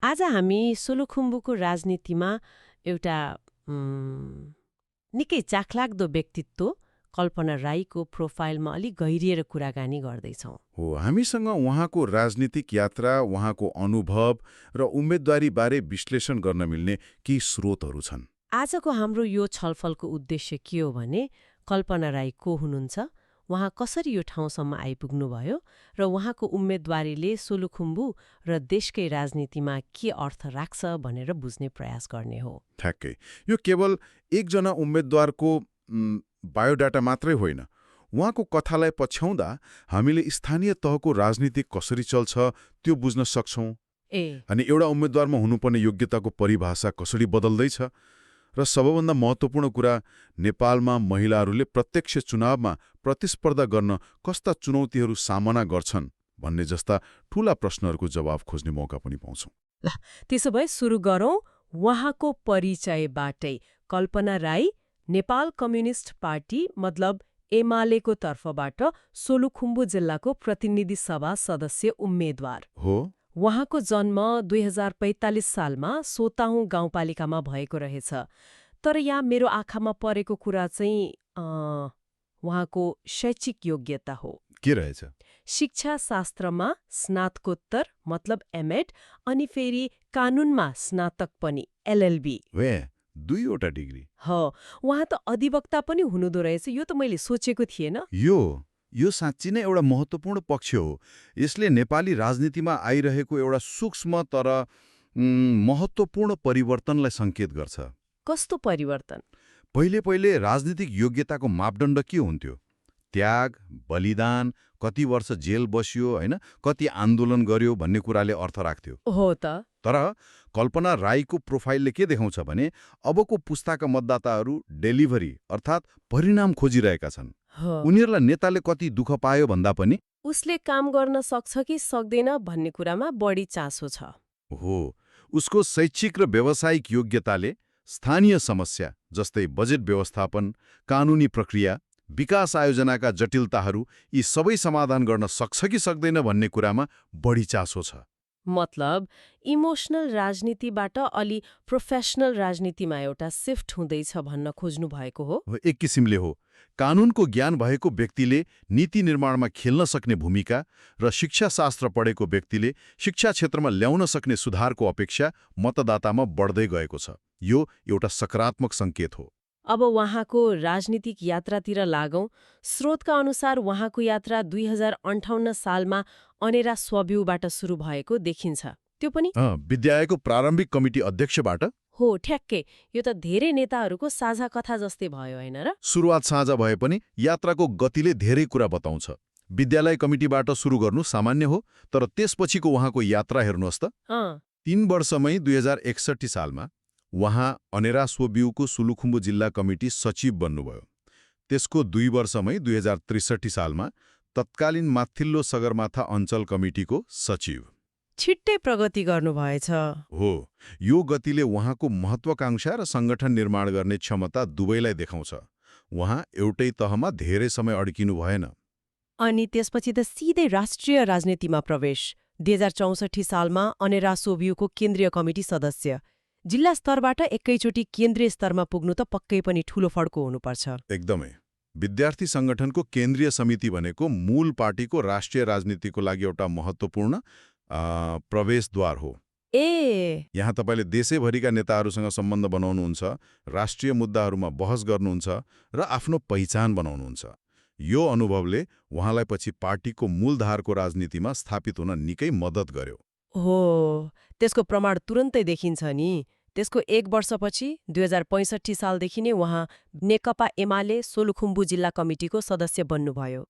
आज हामी सोलुखुम्बुको राजनीतिमा एउटा निकै चाखलाग्दो व्यक्तित्व कल्पना राईको प्रोफाइलमा अलि गहिरिएर कुराकानी गर्दैछौँ। हो, हामीसँग उहाँको राजनीतिक यात्रा, उहाँको अनुभव र उम्मेदवारीबारे विश्लेषण गर्न मिल्ने केही स्रोतहरू छन्। आजको हाम्रो यो छलफलको उद्देश्य के हो भने कल्पना राई को हुनुहुन्छ, उहाँ कसरी यो ठाउँसम्म आइपुग्नुभयो र उहाँको उम्मेदवारीले सोलुखुम्बु र देशकै राजनीतिमा के अर्थ राख्छ भनेर बुझ्ने प्रयास गर्ने हो। ठ्याक्कै, यो केवल एकजना उम्मेद्वारको बायोडाटा मात्रै होइन। उहाँको कथालाई पछ्याउँदा हामीले स्थानीय तहको राजनीति कसरी चल्छ त्यो बुझ्न सक्छौँ। अनि एउटा उम्मेद्वारमा हुनुपर्ने योग्यताको परिभाषा कसरी बदल्दैछ र सबैभन्दा महत्त्वपूर्ण कुरा, नेपालमा महिलाहरूले प्रत्यक्ष चुनावमा प्रतिस्पर्धा गर्न कस्ता चुनौतीहरू सामना गर्छन् भन्ने जस्ता ठूला प्रश्नहरूको जवाब खोज्ने मौका पनि पाउँछौँ। त्यसो भए सुरु गरौँ उहाँको परिचयबाटै। कल्पना राई नेपाल कम्युनिस्ट पार्टी मतलब एमालेको तर्फबाट सोलुखुम्बु जिल्लाको प्रतिनिधि सभा सदस्य उम्मेद्वार हो। उहाँको जन्म 2045 सालमा सोताहुँ गाउँपालिकामा भएको रहेछ। तर यहाँ मेरो आँखामा परेको कुरा चाहिँ उहाँको शैक्षिक योग्यता हो। के रहेछ? शिक्षा शास्त्रमा स्नातकोत्तर मतलब एमएड अनि फेरि कानूनमा स्नातक पनि एलएलबी। Way, 2वटा degree. हो, उहाँ त अधिवक्ता पनि हुनुहुँदो रहेछ। यो त मैले सोचेको थिएन। यो साँच्ची नै एउटा महत्त्वपूर्ण पक्ष हो। यसले नेपाली राजनीतिमा आइरहेको एउटा सूक्ष्म तर महत्त्वपूर्ण परिवर्तनलाई सङ्केत गर्छ। कस्तो परिवर्तन? पहिले राजनीतिक योग्यताको मापदण्ड के हुन्थ्यो? त्याग, बलिदान, कति वर्ष जेल बस्यो, होइन, कति आन्दोलन गर्यो भन्ने कुराले अर्थ राख्थ्यो। हो त। तर कल्पना राईको प्रोफाइलले के देखाउँछ भने अबको पुस्ताका मतदाताहरू डेलिभरी अर्थात् परिणाम खोजिरहेका छन्। उनीहरूलाई नेताले कति दुःख पायो भन्दा पनि उसले काम गर्न सक्छ कि सक्दैन भन्ने कुरामा बढी चासो छ। हो, उसको शैक्षिक र व्यावसायिक योग्यताले स्थानीय समस्या जस्तै बजेट व्यवस्थापन, कानूनी प्रक्रिया, विकास आयोजनाका जटिलताहरू यी सबै समाधान गर्न सक्छ कि सक्दैन भन्ने कुरामा बढी चासो छ। मतलब इमोसनल राजनीतिबाट अलि प्रोफेसनल राजनीतिमा एउटा शिफ्ट हुँदैछ भन्न खोज्नु भएको हो। एक किसिमले हो। कानूनको ज्ञान भएको व्यक्तिले नीति निर्माणमा खेल्न सक्ने भूमिका र शिक्षाशास्त्र पढेको व्यक्तिले शिक्षा क्षेत्रमा ल्याउन सक्ने सुधारको अपेक्षा मतदातामा बढ्दै गएको छ। यो एउटा सकारात्मक सङ्केत हो। अब उहाँको राजनीतिक यात्रातिर लागौं। स्रोतका अनुसार उहाँको यात्रा 2058 सालमा अनेरा स्वव्यूबाट सुरु भएको देखिन्छ। त्यो पनि विद्यालयको प्रारम्भिक कमिटी अध्यक्षबाट? हो, ठ्याक्कै। यो त धेरै नेताहरूको साझा कथा जस्तै भयो, होइन र? सुरुवात साझा भए पनि यात्राको गतिले धेरै कुरा बताउँछ। विद्यालय कमिटीबाट सुरु गर्नु सामान्य हो, तर त्यसपछिको उहाँको यात्रा हेर्नुहोस् त। 3 वर्षमै 2061 सालमा उहाँ अनेरा स्वव्यूको सोलुखुम्बु जिल्ला कमिटी सचिव बन्नुभयो। त्यसको 2 वर्षमै 2063 सालमा तत्कालीन माथिल्लो सगरमाथा अञ्चल कमिटीको सचिव। छिट्टै प्रगति गर्नुभएछ। हो, यो गतिले उहाँको महत्वाकांक्षा र सङ्गठन निर्माण गर्ने क्षमता दुवैलाई देखाउँछ। उहाँ एउटै तहमा धेरै समय अड्किनु भएन। अनि त्यसपछि त सिधै राष्ट्रिय राजनीतिमा प्रवेश। 2064 सालमा अनेरा स्वव्यूको केन्द्रीय कमिटी सदस्य। जिल्ला स्तरबाट एकैचोटि केन्द्रीय स्तरमा पुग्नु त पक्कै पनि ठूलो फड्को हुनुपर्छ। एकदमै। विद्यार्थी सङ्गठनको केन्द्रीय समिति भनेको मूल पार्टीको राष्ट्रिय राजनीतिको लागि एउटा महत्त्वपूर्ण प्रवेशद्वार हो। यहाँ तपाईँले देशैभरिका नेताहरूसँग सम्बन्ध बनाउनुहुन्छ, राष्ट्रिय मुद्दाहरूमा बहस गर्नुहुन्छ र आफ्नो पहिचान बनाउनुहुन्छ। यो अनुभवले उहाँलाई पछि पार्टीको मूलधारको राजनीतिमा स्थापित हुन निकै मद्दत गर्यो। हो, त्यसको प्रमाण तुरन्तै देखिन्छ नि। त्यसको 1 वर्षपछि 2065 सालदेखि नै उहाँ नेकपा एमाले सोलुखुम्बु जिल्ला कमिटीको सदस्य बन्नुभयो।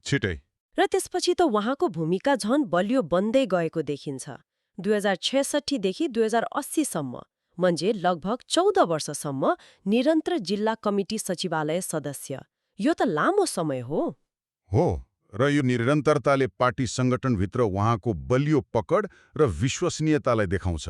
छिटै। र त्यसपछि त उहाँको भूमिका झन बलियो बन्दै गएको देखिन्छ। 2066 देखि 2080 सम्म, म्हणजे लगभग 14 वर्षसम्म निरन्तर जिल्ला कमिटी सचिवालय सदस्य। यो त लामो समय हो। र यो निरन्तरताले पार्टी सङ्गठनभित्र उहाँको बलियो पकड र विश्वसनीयतालाई देखाउँछ।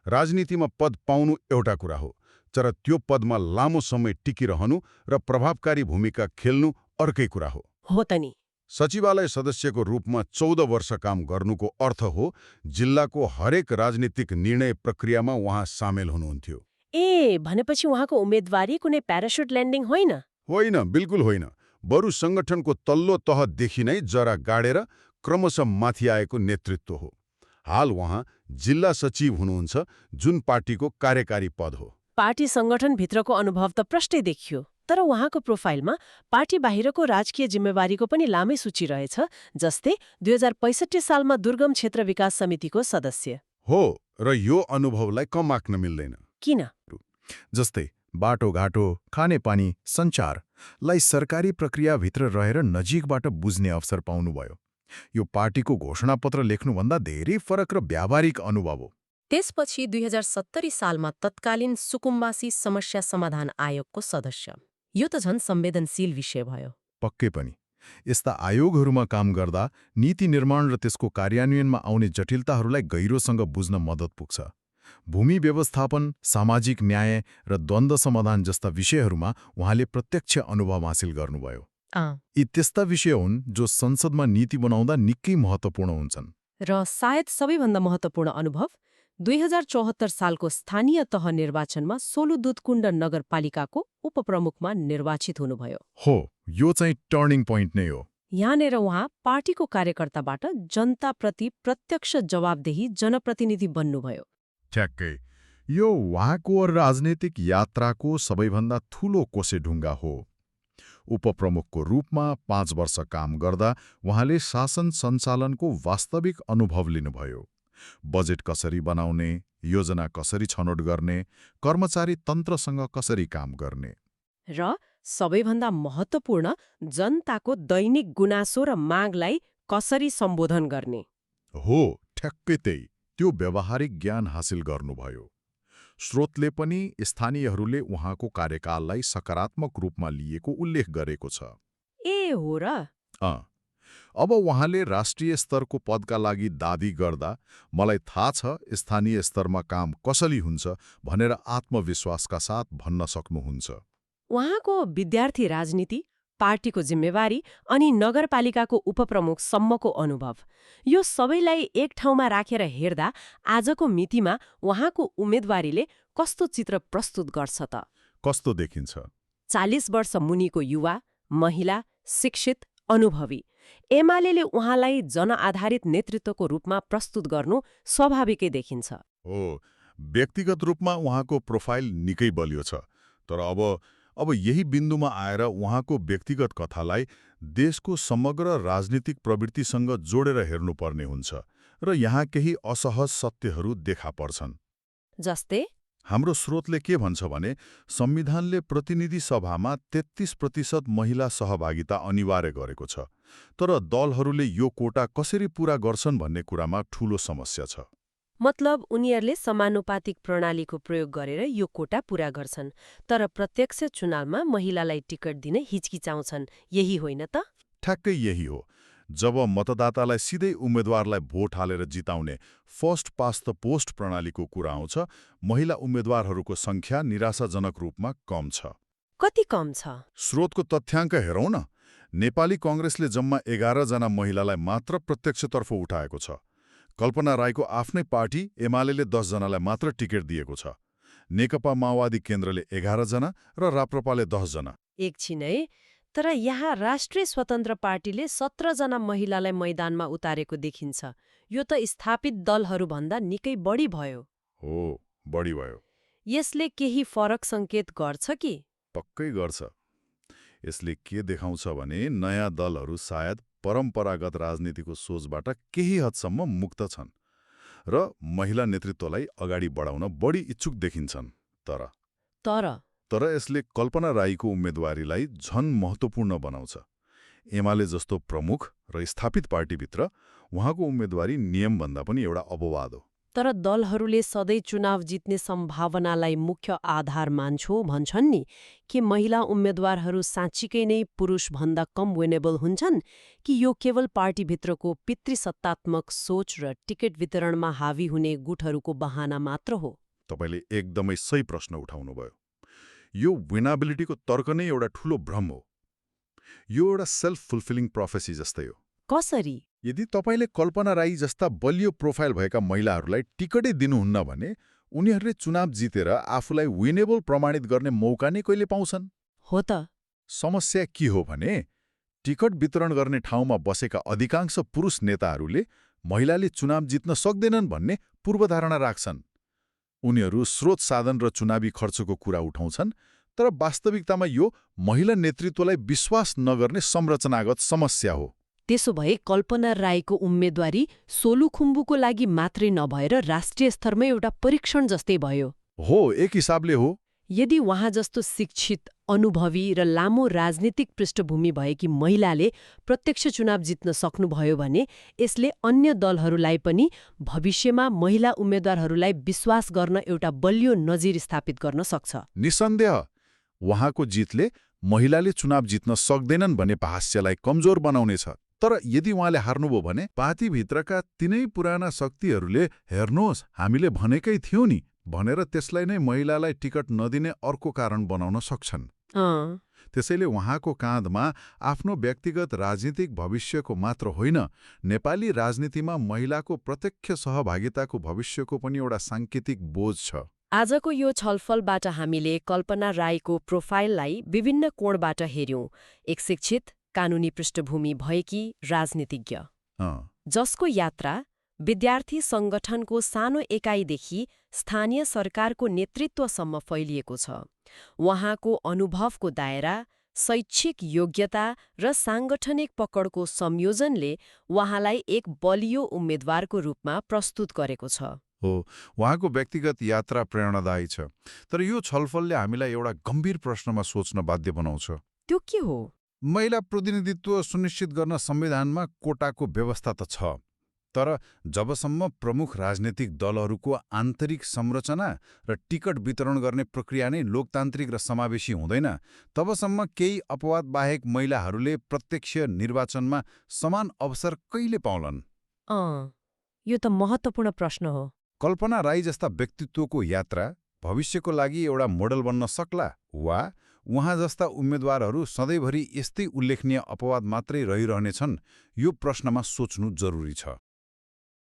राजनीतिमा पद पाउनु एउटा कुरा हो, तर त्यो पदमा लामो समय टिकिरहनु र प्रभावकारी भूमिका खेल्नु अर्कै कुरा हो। हो त नि। सचिवालय सदस्यको रूपमा 14 वर्ष काम गर्नुको अर्थ हो जिल्लाको हरेक राजनीतिक निर्णय प्रक्रियामा उहाँ सामेल हुनुहुन्थ्यो। ए भनेपछि उहाँको उम्मेदवारी कुनै प्यारासुट ल्यान्डिङ होइन? होइन, बिल्कुल होइन। बरु सङ्गठनको तल्लो तहदेखि नै जरा गाडेर क्रमशः माथि आएको नेतृत्व हो। हाल उहाँ जिल्ला सचिव हुनुहुन्छ, जुन पार्टीको कार्यकारी पद हो। पार्टी सङ्गठनभित्रको अनुभव त प्रष्टै देखियो, तर उहाँको प्रोफाइलमा पार्टी बाहिरको राजकीय जिम्मेवारीको पनि लामै सूची रहेछ, जस्तै 2065 सालमा दुर्गम क्षेत्र विकास समितिको सदस्य। हो, र यो अनुभवलाई कम आँक्न मिल्दैन। किन? जस्तै बाटोघाटो, खानेपानी, सञ्चारलाई सरकारी प्रक्रियाभित्र रहेर नजिकबाट बुझ्ने अवसर पाउनुभयो। यो पार्टीको घोषणापत्र लेख्नुभन्दा धेरै फरक र व्यावहारिक अनुभव हो। त्यसपछि 2070 सालमा तत्कालीन सुकुम्बासी समस्या समाधान आयोगको सदस्य। यो त झन् संवेदनशील विषय भयो। पक्कै पनि यस्ता आयोगहरूमा काम गर्दा नीति निर्माण र त्यसको कार्यान्वयनमा आउने जटिलताहरूलाई गहिरोसँग बुझ्न मद्दत पुग्छ। भूमि व्यवस्थापन, सामाजिक न्याय र द्वन्द्व समाधान जस्ता विषयहरूमा उहाँले प्रत्यक्ष अनुभव हासिल गर्नुभयो। यी त्यस्ता विषय हुन् जो संसदमा नीति बनाउँदा निकै महत्त्वपूर्ण हुन्छन्। र सायद सबैभन्दा महत्त्वपूर्ण अनुभव 2074 सालको स्थानीय तह निर्वाचनमा सोलुदुधकुण्ड नगरपालिकाको उपप्रमुखमा निर्वाचित हुनुभयो। हो, यो चाहिँ टर्निङ पोइन्ट नै हो। यहाँनिर उहाँ पार्टीको कार्यकर्ताबाट जनताप्रति प्रत्यक्ष जवाबदेही जनप्रतिनिधि बन्नुभयो। ठ्याक्कै, यो उहाँको राजनीतिक यात्राको सबैभन्दा ठूलो कोसेढुङ्गा हो। उपप्रमुखको रूपमा 5 वर्ष काम गर्दा उहाँले शासन सञ्चालनको वास्तविक अनुभव लिनुभयो। बजेट कसरी बनाउने, योजना कसरी छनौट गर्ने, कर्मचारी तन्त्रसँग कसरी काम गर्ने, र सबैभन्दा महत्त्वपूर्ण जनताको दैनिक गुनासो र मागलाई कसरी सम्बोधन गर्ने। हो, ठ्याक्कै त्यही। त्यो व्यावहारिक ज्ञान हासिल गर्नुभयो। स्रोतले पनि स्थानीयहरूले उहाँको कार्यकाललाई सकारात्मक रूपमा लिएको उल्लेख गरेको छ। ए हो र? अब उहाँले राष्ट्रिय स्तरको पदका लागि दाबी गर्दा मलाई थाहा छ स्थानीय स्तरमा काम कसरी हुन्छ भनेर आत्मविश्वासका साथ भन्न सक्नुहुन्छ। उहाँको विद्यार्थी राजनीति, पार्टीको जिम्मेवारी अनि नगरपालिकाको उपप्रमुखसम्मको अनुभव, यो सबैलाई एक ठाउँमा राखेर हेर्दा आजको मितिमा उहाँको उम्मेदवारीले कस्तो चित्र प्रस्तुत गर्छ त? कस्तो देखिन्छ? 40 वर्ष मुनिको युवा, महिला, शिक्षित, अनुभवी। एमालेले उहाँलाई जनआधारित नेतृत्वको रूपमा प्रस्तुत गर्नु स्वाभाविकै देखिन्छ। हो, व्यक्तिगत रूपमा उहाँको प्रोफाइल निकै बलियो छ, तर अब यही बिन्दुमा आएर उहाँको व्यक्तिगत कथालाई देशको समग्र राजनीतिक प्रवृत्तिसँग जोडेर हेर्नुपर्ने हुन्छ र यहाँ केही असहज सत्यहरू देखा पर्छन्। जस्तै हाम्रो स्रोतले के भन्छ भने संविधानले प्रतिनिधि सभामा 33% महिला सहभागिता अनिवार्य गरेको छ, तर दलहरूले यो कोटा कसरी पूरा गर्छन् भन्ने कुरामा ठूलो समस्या छ। मतलब उनीहरूले समानुपातिक प्रणालीको प्रयोग गरेर यो कोटा पूरा गर्छन्, तर प्रत्यक्ष चुनावमा महिलालाई टिकट दिन हिचकिचाउँछन्, यही होइन त? ठ्याक्कै यही हो। जब मतदातालाई सिधै उम्मेद्वारलाई भोट हालेर जिताउने फर्स्ट पास्ट द पोस्ट प्रणालीको कुरा आउँछ, महिला उम्मेद्वारहरूको सङ्ख्या निराशाजनक रूपमा कम छ। कति कम छ? स्रोतको तथ्याङ्क हेरौँ न। नेपाली कङ्ग्रेसले जम्मा 11 जना महिलालाई मात्र प्रत्यक्षतर्फ उठाएको छ। कल्पना राईको आफ्नै पार्टी एमालेले 10 जनालाई मात्र टिकट दिएको छ। नेकपा माओवादी केन्द्रले 11 जना र राप्रपाले 10 जना। एकछिन है, तर यहाँ राष्ट्रिय स्वतन्त्र पार्टीले 17 जना महिलालाई मैदानमा उतारेको देखिन्छ। यो त स्थापित दलहरूभन्दा निकै बढी भयो। हो, बढी भयो। यसले केही फरक सङ्केत गर्छ कि? पक्कै गर्छ। यसले के देखाउँछ भने नयाँ दलहरू सायद परम्परागत राजनीतिको सोचबाट केही हदसम्म मुक्त छन् र महिला नेतृत्वलाई अगाडि बढाउन बढी इच्छुक देखिन्छन्। तर यसले कल्पना राईको उम्मेदवारीलाई झन महत्त्वपूर्ण बनाउँछ। एमाले जस्तो प्रमुख र स्थापित पार्टीभित्र उहाँको उम्मेदवारी नियमभन्दा पनि एउटा अपवाद हो। तर दलहरूले सधैँ चुनाव जित्ने सम्भावनालाई मुख्य आधार मान्छौ भन्छन् नि, कि महिला उम्मेद्वारहरू साँच्चीकै नै पुरुषभन्दा कम विनेबल हुन्छन् कि यो केवल पार्टीभित्रको पितृसत्तात्मक सोच र टिकट वितरणमा हावी हुने गुटहरूको बहाना मात्र हो? तपाईँले एकदमै सही प्रश्न उठाउनुभयो। यो विनाबिलिटीको तर्क नै एउटा ठूलो भ्रम हो। यो एउटा सेल्फ फुलफिलिङ प्रोफेसी जस्तै हो। कसरी? यदि तपाईँले कल्पना राई जस्ता बलियो प्रोफाइल भएका महिलाहरूलाई टिकटै दिनुहुन्न भने उनीहरूले चुनाव जितेर आफूलाई विनेबल प्रमाणित गर्ने मौका नै कहिले पाउँछन्? हो त। समस्या के हो भने टिकट वितरण गर्ने ठाउँमा बसेका अधिकांश पुरुष नेताहरूले महिलाले चुनाव जित्न सक्दैनन् भन्ने पूर्वधारणा राख्छन्। उनीहरू स्रोत साधन र चुनावी खर्चको कुरा उठाउँछन्, तर वास्तविकतामा यो महिला नेतृत्वलाई विश्वास नगर्ने संरचनागत समस्या हो। त्यसो भए कल्पना राईको उम्मेद्वारी सोलुखुम्बुको लागि मात्रै नभएर राष्ट्रिय स्तरमा एउटा परीक्षण जस्तै भयो। हो, एक हिसाबले हो। यदि उहाँ जस्तो शिक्षित, अनुभवी र लामो राजनीतिक पृष्ठभूमि भएकी महिलाले प्रत्यक्ष चुनाव जित्न सक्नुभयो भने यसले अन्य दलहरूलाई पनि भविष्यमा महिला उम्मेद्वारहरूलाई विश्वास गर्न एउटा बलियो नजिर स्थापित गर्न सक्छ। निसन्देह उहाँको जितले महिलाले चुनाव जित्न सक्दैनन् भन्ने भाष्यलाई कमजोर बनाउनेछ। तर यदि उहाँले हार्नुभयो भने पार्टीभित्रका तिनै पुराना शक्तिहरूले हेर्नुहोस् हामीले भनेकै थियौँ नि भनेर त्यसलाई नै महिलालाई टिकट नदिने अर्को कारण बनाउन सक्छन्। त्यसैले उहाँको काँधमा आफ्नो व्यक्तिगत राजनीतिक भविष्यको मात्र होइन, नेपाली राजनीतिमा महिलाको प्रत्यक्ष सहभागिताको भविष्यको पनि एउटा सांकेतिक बोझ छ। आजको यो छलफलबाट हामीले कल्पना राईको प्रोफाइललाई विभिन्न कोणबाट हेर्यौं। एक शिक्षित, कानूनी पृष्ठभूमि भएकी राजनीतिज्ञ जसको यात्रा विद्यार्थी सङ्गठनको सानो एकाइदेखि स्थानीय सरकारको नेतृत्वसम्म फैलिएको छ। उहाँको अनुभवको दायरा, शैक्षिक योग्यता र साङ्गठनिक पकडको संयोजनले उहाँलाई एक बलियो उम्मेद्वारको रूपमा प्रस्तुत गरेको छ। हो, उहाँको व्यक्तिगत यात्रा प्रेरणादायी छ। तर यो छलफलले हामीलाई एउटा गम्भीर प्रश्नमा सोच्न बाध्य बनाउँछ। त्यो के हो? महिला प्रतिनिधित्व सुनिश्चित गर्न संविधानमा कोटाको व्यवस्था त छ, तर जबसम्म प्रमुख राजनीतिक दलहरूको आन्तरिक संरचना र टिकट वितरण गर्ने प्रक्रिया नै लोकतान्त्रिक र समावेशी हुँदैन, तबसम्म केही अपवाद बाहेक महिलाहरूले प्रत्यक्ष निर्वाचनमा समान अवसर कहिले पाउलान्? यो त महत्त्वपूर्ण प्रश्न हो। कल्पना राई जस्ता व्यक्तित्वको यात्रा भविष्यको लागि एउटा मोडल बन्न सक्ला, वा उहाँ जस्ता उम्मेद्वारहरू सधैँभरि यस्तै उल्लेखनीय अपवाद मात्रै रहिरहनेछन्? यो प्रश्नमा सोच्नु जरुरी छ।